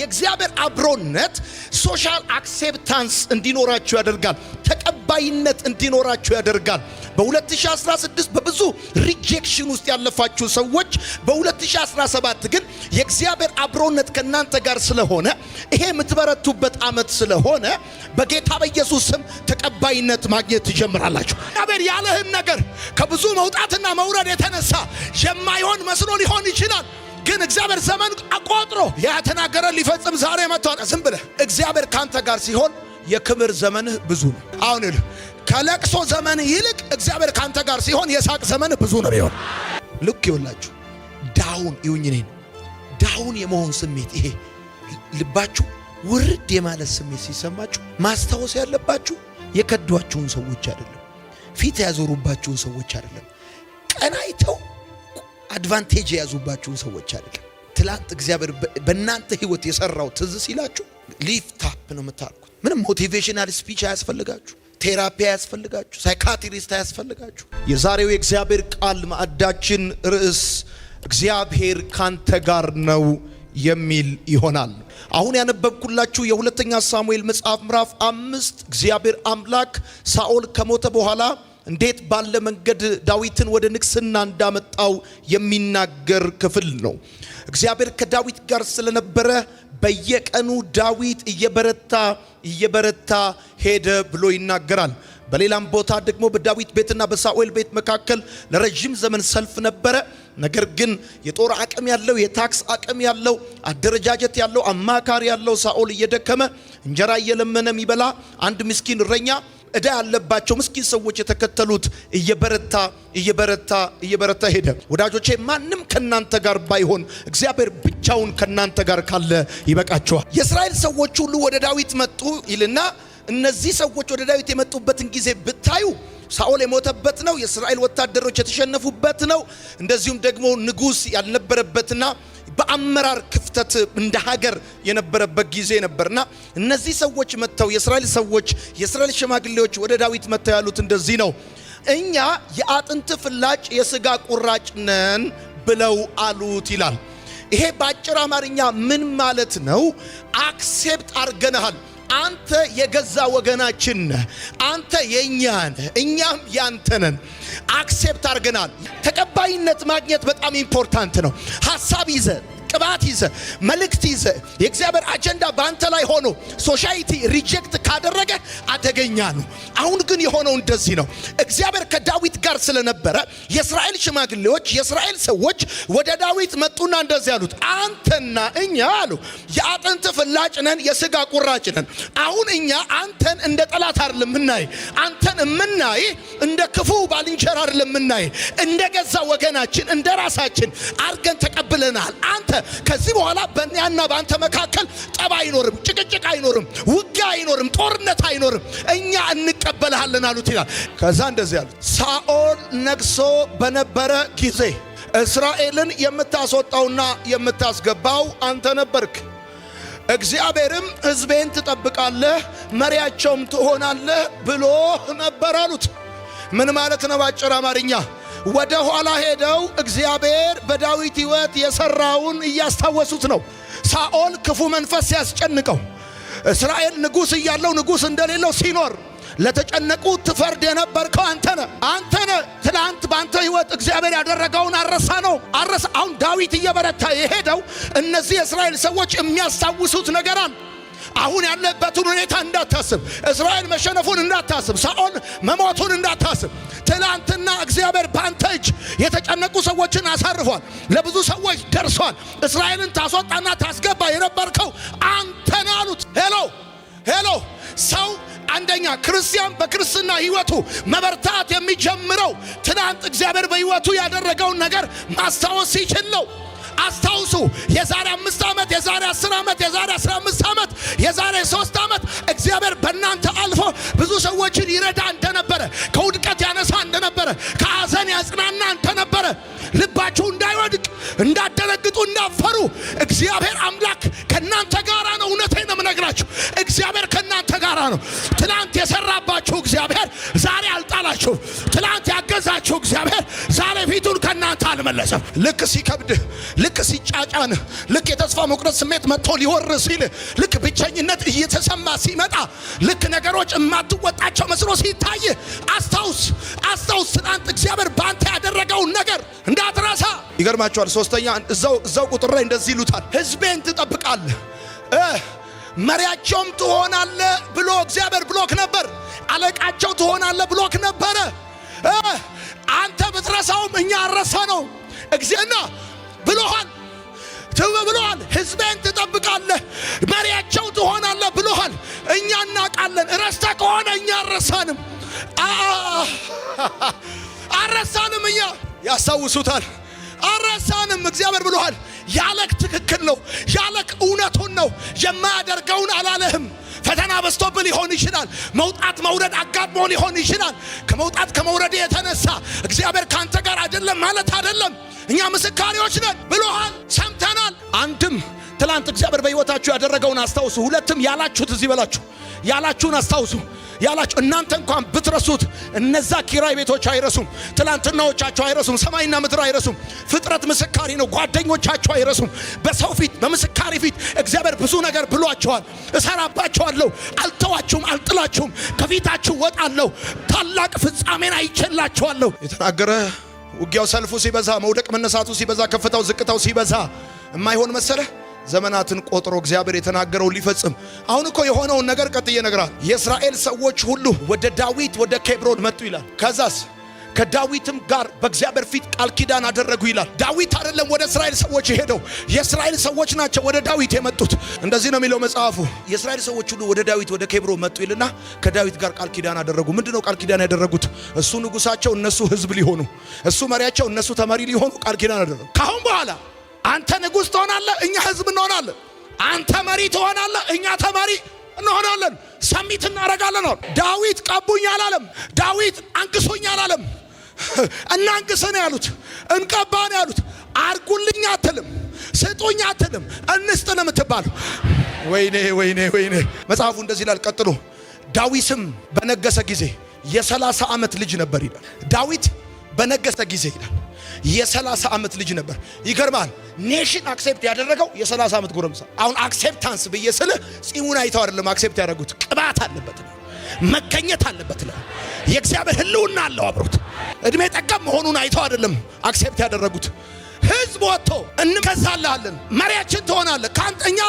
የእግዚአብሔር አብሮነት social acceptance እንዲኖራችሁ ያደርጋል። ተቀባይነት እንዲኖራችሁ ያደርጋል። በ2016 በብዙ rejection ውስጥ ያለፋችሁ ሰዎች በ2017 ግን የእግዚአብሔር አብሮነት ከእናንተ ጋር ስለሆነ፣ ይሄ የምትበረቱበት ዓመት ስለሆነ በጌታ በኢየሱስ ስም ተቀባይነት ማግኘት ትጀምራላችሁ። እግዚአብሔር ያለህን ነገር ከብዙ መውጣትና መውረድ የተነሳ የማይሆን መስሎ ሊሆን ይችላል። ግን እግዚአብሔር ዘመን ቆጥሮ ያተናገረ ሊፈጽም ዛሬ መጥቷል። ዝም ብለህ እግዚአብሔር ካንተ ጋር ሲሆን የክብር ዘመንህ ብዙ ነው። አሁን ይልህ ከለቅሶ ዘመን ይልቅ እግዚአብሔር ካንተ ጋር ሲሆን የሳቅ ዘመንህ ብዙ ነው። ቢሆን ልክ ይውላችሁ down ይሁኝ እኔን down የመሆን ስሜት፣ ይሄ ልባችሁ ውርድ የማለት ስሜት ሲሰማችሁ ማስታወስ ያለባችሁ የከዷችሁን ሰዎች አይደለም፣ ፊት ያዞሩባችሁን ሰዎች አይደለም፣ ቀናይተው advantage የያዙባችሁን ሰዎች አይደለም። ትላንት እግዚአብሔር በእናንተ ህይወት የሰራው ትዝ ሲላችሁ lift up ነው የምታደርጉት። ምንም motivational speech አያስፈልጋችሁ፣ therapy አያስፈልጋችሁ፣ psychiatrist አያስፈልጋችሁ። የዛሬው የእግዚአብሔር ቃል ማዕዳችን ርዕስ "እግዚአብሔር ካንተ ጋር ነው" የሚል ይሆናል። አሁን ያነበብኩላችሁ የሁለተኛ ሳሙኤል መጽሐፍ ምዕራፍ 5 እግዚአብሔር አምላክ ሳኦል ከሞተ በኋላ እንዴት ባለ መንገድ ዳዊትን ወደ ንግስና እንዳመጣው የሚናገር ክፍል ነው። እግዚአብሔር ከዳዊት ጋር ስለነበረ በየቀኑ ዳዊት እየበረታ እየበረታ ሄደ ብሎ ይናገራል። በሌላም ቦታ ደግሞ በዳዊት ቤትና በሳኦል ቤት መካከል ለረዥም ዘመን ሰልፍ ነበረ። ነገር ግን የጦር አቅም ያለው፣ የታክስ አቅም ያለው፣ አደረጃጀት ያለው፣ አማካሪ ያለው ሳኦል እየደከመ እንጀራ እየለመነ የሚበላ አንድ ምስኪን እረኛ፣ ዕዳ ያለባቸው ምስኪን ሰዎች የተከተሉት እየበረታ እየበረታ እየበረታ ሄደ። ወዳጆቼ፣ ማንም ከናንተ ጋር ባይሆን እግዚአብሔር ብቻውን ከናንተ ጋር ካለ ይበቃችኋል። የእስራኤል ሰዎች ሁሉ ወደ ዳዊት መጡ ይልና እነዚህ ሰዎች ወደ ዳዊት የመጡበትን ጊዜ ብታዩ ሳኦል የሞተበት ነው። የእስራኤል ወታደሮች የተሸነፉበት ነው። እንደዚሁም ደግሞ ንጉሥ ያልነበረበትና በአመራር ክፍተት እንደ ሀገር የነበረበት ጊዜ ነበርና እነዚህ ሰዎች መጥተው፣ የእስራኤል ሰዎች፣ የእስራኤል ሽማግሌዎች ወደ ዳዊት መጥተው ያሉት እንደዚህ ነው። "እኛ የአጥንት ፍላጭ የስጋ ቁራጭ ነን" ብለው አሉት ይላል። ይሄ በአጭር አማርኛ ምን ማለት ነው? Accept አርገንሃል። አንተ የገዛ ወገናችን ነህ። አንተ የእኛ ነህ፣ እኛም ያንተ ነን። Accept አርገናል። ተቀባይነት ማግኘት በጣም important ነው። ሐሳብ ይዘህ፣ ቅባት ይዘህ፣ መልእክት ይዘህ፣ የእግዚአብሔር አጀንዳ በአንተ ላይ ሆኖ society reject ካደረገ አደገኛ ነው። አሁን ግን የሆነው እንደዚህ ነው። እግዚአብሔር ከዳዊት ጋር ስለነበረ የእስራኤል ሽማግሌዎች፣ የእስራኤል ሰዎች ወደ ዳዊት መጡና እንደዚህ አሉት፣ "አንተና እኛ" አሉ፣ "የአጥንት ፍላጭ ነን፣ የስጋ ቁራጭ ነን። አሁን እኛ አንተን እንደ ጠላት አይደለም የምናይ፣ አንተን የምናይ እንደ ክፉ ባልንጀራ አይደለም የምናይ፣ እንደ ገዛ ወገናችን እንደ ራሳችን አርገን ተቀብለናል። አንተ ከዚህ በኋላ በእኛና በአንተ መካከል ጠብ አይኖርም፣ ጭቅጭቅ አይኖርም፣ ውጊያ አይኖርም፣ ጦርነት አይኖርም። እኛ እንቀበልሃለን" አሉት ይላል። ከዛ እንደዚህ አሉት፣ "ሳኦል ነግሶ በነበረ ጊዜ እስራኤልን የምታስወጣውና የምታስገባው አንተ ነበርክ። እግዚአብሔርም ሕዝቤን ትጠብቃለህ፣ መሪያቸውም ትሆናለህ ብሎ ነበር" አሉት። ምን ማለት ነው? ባጭር አማርኛ ወደ ኋላ ሄደው እግዚአብሔር በዳዊት ሕይወት የሠራውን እያስታወሱት ነው። ሳኦል ክፉ መንፈስ ሲያስጨንቀው፣ እስራኤል ንጉሥ እያለው ንጉሥ እንደሌለው ሲኖር ለተጨነቁ ትፈርድ የነበርከው አንተ ነህ፣ አንተ ነህ። ትናንት በአንተ ሕይወት እግዚአብሔር ያደረገውን አረሳነው አረሳ። አሁን ዳዊት እየበረታ የሄደው እነዚህ የእስራኤል ሰዎች የሚያስታውሱት ነገር አለ። አሁን ያለበትን ሁኔታ እንዳታስብ፣ እስራኤል መሸነፉን እንዳታስብ፣ ሳኦል መሞቱን እንዳታስብ። ትላንትና እግዚአብሔር በአንተ እጅ የተጨነቁ ሰዎችን አሳርፏል። ለብዙ ሰዎች ደርሷል። እስራኤልን ታስወጣና ታስገባ የነበርከው አንተ ነህ አሉት። Hello, hello። ሰው አንደኛ ክርስቲያን በክርስትና ሕይወቱ መበርታት የሚጀምረው ትናንት እግዚአብሔር በሕይወቱ ያደረገውን ነገር ማስታወስ ሲችል ነው። አስታውሱ። የዛሬ 5 ዓመት፣ የዛሬ 10 ዓመት፣ የዛሬ 15 ዓመት፣ የዛሬ 3 ዓመት እግዚአብሔር በእናንተ አልፎ ብዙ ሰዎችን ይረዳ እንደነበረ፣ ከውድቀት ያነሳ እንደነበረ፣ ከሐዘን ያጽናና እንደነበረ ልባችሁ እንዳይወድቅ፣ እንዳትደነግጡ፣ እንዳትፈሩ እግዚአብሔር አምላክ ከእናንተ ጋር ነው። እውነቴን ነው የምነግራችሁ። እግዚአብሔር ከእናንተ ጋር ነው። ትናንት የሰራባችሁ እግዚአብሔር ዛሬ አልጣላችሁ። ትናንት ያገዛችሁ እግዚአብሔር ዛሬ ፊት ፊቱን ከእናንተ አልመለሰም። ልክ ሲከብድህ፣ ልክ ሲጫጫን፣ ልክ የተስፋ መቁረጥ ስሜት መጥቶ ሊወር ሲል፣ ልክ ብቸኝነት እየተሰማ ሲመጣ፣ ልክ ነገሮች የማትወጣቸው መስሎ ሲታይ አስታውስ፣ አስታውስ ትናንት እግዚአብሔር በአንተ ያደረገውን ነገር እንዳትረሳ። ይገርማቸዋል። ሶስተኛ እዛው ቁጥር ላይ እንደዚህ ይሉታል፣ ሕዝቤን ትጠብቃለህ መሪያቸውም ትሆናለህ ብሎ እግዚአብሔር ብሎክ ነበር። አለቃቸው ትሆናለህ ብሎክ ነበረ። አንተ ብትረሳውም እኛ አልረሳነውም። እግዚአብሔር ብሎሃል ብሎሃል። ሕዝቤን ትጠብቃለህ መሪያቸው ትሆናለህ ብሎሃል። እኛ እናውቃለን። ረስተህ ከሆነ እኛ አልረሳንም፣ አልረሳንም። እኛ ያስታውሱታል። አልረሳንም። እግዚአብሔር ብሎሃል። ያለክ ትክክል ነው። ያለክ እውነቱን ነው። የማያደርገውን አላለህም። ፈተና በዝቶብህ ሊሆን ይችላል። መውጣት መውረድ አጋጥሞ ሊሆን ይችላል። ከመውጣት ከመውረድ የተነሳ እግዚአብሔር ካንተ ጋር አይደለም ማለት አይደለም። እኛ ምስካሪዎች ነን ብሎሃል። ሰምተናል። አንድም ትላንት እግዚአብሔር በሕይወታችሁ ያደረገውን አስታውሱ። ሁለትም ያላችሁት እዚህ በላችሁ ያላችሁን አስታውሱ። ያላችሁ እናንተ እንኳን ብትረሱት እነዛ ኪራይ ቤቶች አይረሱም። ትላንትናዎቻቸው አይረሱም። ሰማይና ምድር አይረሱም። ፍጥረት ምስካሪ ነው። ጓደኞቻቸው አይረሱም። በሰው ፊት በምስካሪ ፊት እግዚአብሔር ብዙ ነገር ብሏቸዋል። እሰራባቸዋለሁ፣ አልተዋችሁም፣ አልጥላችሁም፣ ከፊታችሁ ወጣለሁ፣ ታላቅ ፍጻሜን አይቼላችኋለሁ። የተናገረ ውጊያው ሰልፉ ሲበዛ፣ መውደቅ መነሳቱ ሲበዛ፣ ከፍታው ዝቅታው ሲበዛ የማይሆን መሰለህ? ዘመናትን ቆጥሮ እግዚአብሔር የተናገረው ሊፈጽም አሁን እኮ የሆነውን ነገር ቀጥዬ እነግርሃለሁ። የእስራኤል ሰዎች ሁሉ ወደ ዳዊት ወደ ኬብሮን መጡ ይላል። ከዛስ ከዳዊትም ጋር በእግዚአብሔር ፊት ቃል ኪዳን አደረጉ ይላል። ዳዊት አይደለም ወደ እስራኤል ሰዎች የሄደው፣ የእስራኤል ሰዎች ናቸው ወደ ዳዊት የመጡት። እንደዚህ ነው የሚለው መጽሐፉ። የእስራኤል ሰዎች ሁሉ ወደ ዳዊት ወደ ኬብሮን መጡ ይልና ከዳዊት ጋር ቃል ኪዳን አደረጉ። ምንድነው ቃል ኪዳን ያደረጉት? እሱ ንጉሳቸው፣ እነሱ ህዝብ ሊሆኑ፣ እሱ መሪያቸው፣ እነሱ ተመሪ ሊሆኑ ቃል ኪዳን አደረጉ። ካሁን በኋላ አንተ ንጉሥ ትሆናለህ፣ እኛ ህዝብ እንሆናለን። አንተ መሪ ትሆናለህ፣ እኛ ተመሪ እንሆናለን። ሰሚት እናደርጋለን። ዳዊት ቀቡኝ አላለም። ዳዊት አንግሶኝ አላለም። እናንግስ ነው ያሉት፣ እንቀባ ነው ያሉት። አርጉልኝ አትልም፣ ስጡኝ አትልም፣ እንስጥ ነው የምትባለው። ወይኔ ወይኔ ወይኔ! መጽሐፉ እንደዚህ ይላል። ቀጥሎ ዳዊትም በነገሰ ጊዜ የ30 ዓመት ልጅ ነበር ይላል። ዳዊት በነገሰ ጊዜ ይላል የ30 ዓመት ልጅ ነበር። ይገርማል። nation accept ያደረገው የ30 ዓመት ጎረምሳ። አሁን acceptance ብዬ ስልህ ጺሙን አይተው አይደለም accept ያደረጉት፣ ቅባት አለበት ነው፣ መገኘት አለበት ነው፣ የእግዚአብሔር ሕልውና አለው አብሮት። እድሜ ጠገብ መሆኑን አይተው አይደለም accept ያደረጉት። ህዝብ ወጥቶ እንገዛልሃለን፣ መሪያችን ትሆናለህ፣ ከአንተ እኛ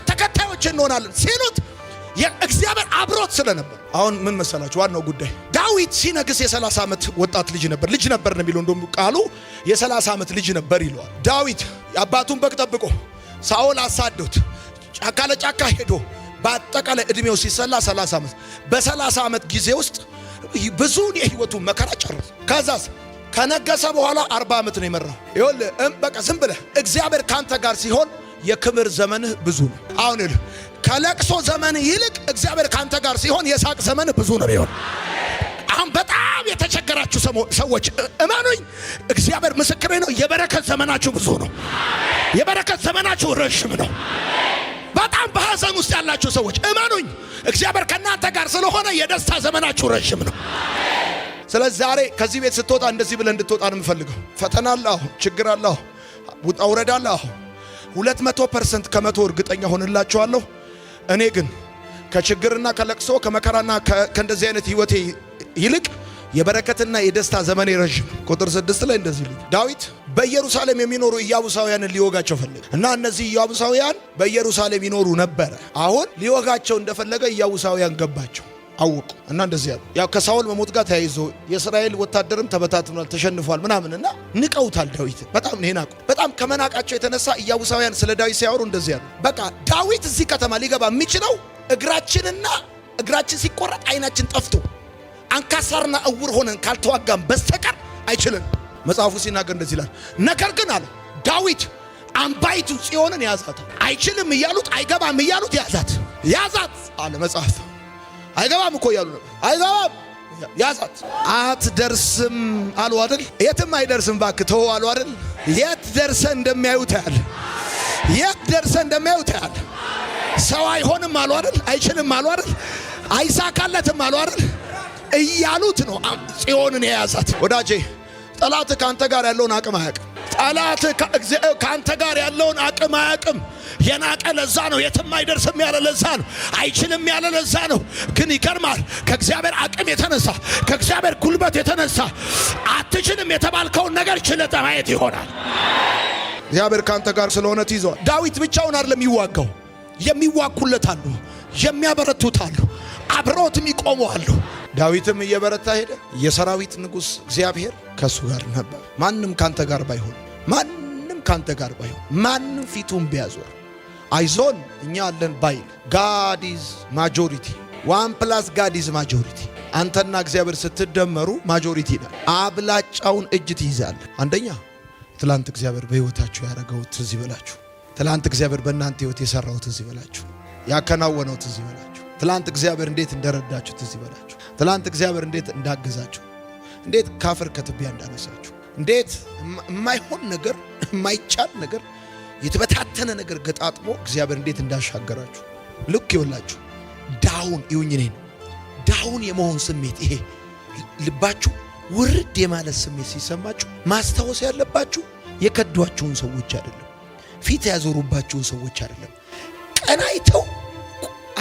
ተከታዮች እንሆናለን ሲሉት እግዚአብሔር አብሮት ስለነበር። አሁን ምን መሰላችሁ ዋናው ጉዳይ ዳዊት ሲነግስ የ30 ዓመት ወጣት ልጅ ነበር። ልጅ ነበር ነው የሚለው፣ እንደውም ቃሉ የ30 ዓመት ልጅ ነበር ይለዋል። ዳዊት የአባቱን በግ ጠብቆ ሳኦል አሳዶት ጫካ ለጫካ ሄዶ በአጠቃላይ እድሜው ሲሰላ 30 ዓመት፣ በ30 ዓመት ጊዜ ውስጥ ብዙውን የህይወቱ መከራ ጨረሰ። ከዛስ ከነገሰ በኋላ 40 ዓመት ነው የመራው። ይኸውልህ በቃ ዝም ብለህ እግዚአብሔር ካንተ ጋር ሲሆን የክብር ዘመንህ ብዙ ነው። አሁን ይኸውልህ ከለቅሶ ዘመን ይልቅ እግዚአብሔር ካንተ ጋር ሲሆን የሳቅ ዘመን ብዙ ነው የሚሆን። አሁን በጣም የተቸገራችሁ ሰዎች እመኑኝ፣ እግዚአብሔር ምስክሬ ነው። የበረከት ዘመናችሁ ብዙ ነው። የበረከት ዘመናችሁ ረዥም ነው። በጣም በሐዘን ውስጥ ያላችሁ ሰዎች እመኑኝ፣ እግዚአብሔር ከእናንተ ጋር ስለሆነ የደስታ ዘመናችሁ ረዥም ነው። ስለዚህ ዛሬ ከዚህ ቤት ስትወጣ እንደዚህ ብለህ እንድትወጣ ነው የምፈልገው። ፈተና አለ፣ አዎ። ችግር አለ፣ አዎ። ውጣ ውረድ አለ፣ አዎ። 200% ከመቶ እርግጠኛ ሆንላችኋለሁ። እኔ ግን ከችግርና ከለቅሶ ከመከራና ከእንደዚህ አይነት ህይወቴ ይልቅ የበረከትና የደስታ ዘመኔ ረዥም። ቁጥር 6 ላይ እንደዚህ ይላል፣ ዳዊት በኢየሩሳሌም የሚኖሩ ኢያቡሳውያንን ሊወጋቸው ፈለገ እና እነዚህ ኢያቡሳውያን በኢየሩሳሌም ይኖሩ ነበረ። አሁን ሊወጋቸው እንደፈለገ ኢያቡሳውያን ገባቸው፣ አወቁ እና እንደዚህ ያሉ ያው ከሳውል መሞት ጋር ተያይዞ የእስራኤል ወታደርም ተበታትኗል፣ ተሸንፏል ምናምን እና ንቀውታል ዳዊት በጣም ነው የናቁ። በጣም ከመናቃቸው የተነሳ ኢያቡሳውያን ስለ ዳዊት ሲያወሩ እንደዚህ ያሉ፣ በቃ ዳዊት እዚህ ከተማ ሊገባ የሚችለው እግራችንና እግራችን ሲቆረጥ አይናችን ጠፍቶ አንካሳርና እውር ሆነን ካልተዋጋም በስተቀር አይችልም። መጽሐፉ ሲናገር እንደዚህ ይላል። ነገር ግን አለ ዳዊት አምባይቱ ጽዮንን ያዛት። አይችልም እያሉት አይገባም እያሉት ያዛት ያዛት አለ መጽሐፍ። አይገባም እኮ እያሉ ነበር። አይገባም ያዛት። አትደርስም አሉ አይደል? የትም አይደርስም እባክህ ተወው አሉ አይደል? የት ደርሰ እንደሚያዩ ታያል። የት ደርሰ እንደሚያዩ ታያል። ሰው አይሆንም አሉ አይደል? አይችልም አሉ አይደል? አይሳካለትም አሉ አይደል? እያሉት ነው ጽዮንን የያዛት። ወዳጄ ጠላት ከአንተ ጋር ያለውን አቅም አያውቅም። ጠላት ከአንተ ጋር ያለውን አቅም አያውቅም። የናቀ ለዛ ነው። የትም አይደርስም ያለ ለዛ ነው። አይችልም ያለ ለዛ ነው። ግን ይገርማል። ከእግዚአብሔር አቅም የተነሳ፣ ከእግዚአብሔር ጉልበት የተነሳ አትችልም የተባልከውን ነገር ችለህ ማየት ይሆናል። እግዚአብሔር ከአንተ ጋር ስለሆነ ትይዘዋል። ዳዊት ብቻውን አይደለም የሚዋጋው። የሚዋጉለት አሉ፣ የሚያበረቱት አሉ፣ አብረውት የሚቆሙ አሉ። ዳዊትም እየበረታ ሄደ። የሰራዊት ንጉሥ እግዚአብሔር ከእሱ ጋር ነበር። ማንም ካንተ ጋር ባይሆን፣ ማንም ካንተ ጋር ባይሆን፣ ማንም ፊቱን ቢያዞር፣ አይዞን እኛ አለን ባይል፣ God is majority። One plus God is majority። አንተና እግዚአብሔር ስትደመሩ majority ይላል። አብላጫውን እጅ ትይዛለህ። አንደኛ ትላንት እግዚአብሔር በሕይወታችሁ ያደረገው ትዝ ይበላችሁ። ትላንት እግዚአብሔር በእናንተ ሕይወት የሰራው ትዝ ይበላችሁ። ያከናወነው ትዝ ይበላችሁ። ትላንት እግዚአብሔር እንዴት እንደረዳችሁ ትዝ ይበላችሁ። ትላንት እግዚአብሔር እንዴት እንዳገዛችሁ፣ እንዴት ካፈር ከትቢያ እንዳነሳችሁ፣ እንዴት የማይሆን ነገር፣ የማይቻል ነገር፣ የተበታተነ ነገር ገጣጥሞ እግዚአብሔር እንዴት እንዳሻገራችሁ። ልክ ይወላችሁ down ይሁኝ እኔን down የመሆን ስሜት፣ ይሄ ልባችሁ ውርድ የማለት ስሜት ሲሰማችሁ ማስታወስ ያለባችሁ የከዷችሁን ሰዎች አይደለም፣ ፊት ያዞሩባችሁን ሰዎች አይደለም፣ ቀናይተው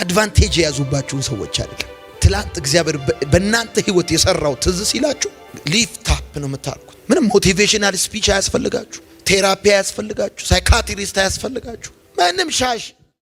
advantage የያዙባችሁን ሰዎች አይደለም። ትላንት እግዚአብሔር በእናንተ ህይወት የሰራው ትዝ ሲላችሁ lift up ነው የምታደርጉት። ምንም motivational speech አያስፈልጋችሁ፣ therapy አያስፈልጋችሁ፣ psychiatrist አያስፈልጋችሁ። ምንም ሻሽ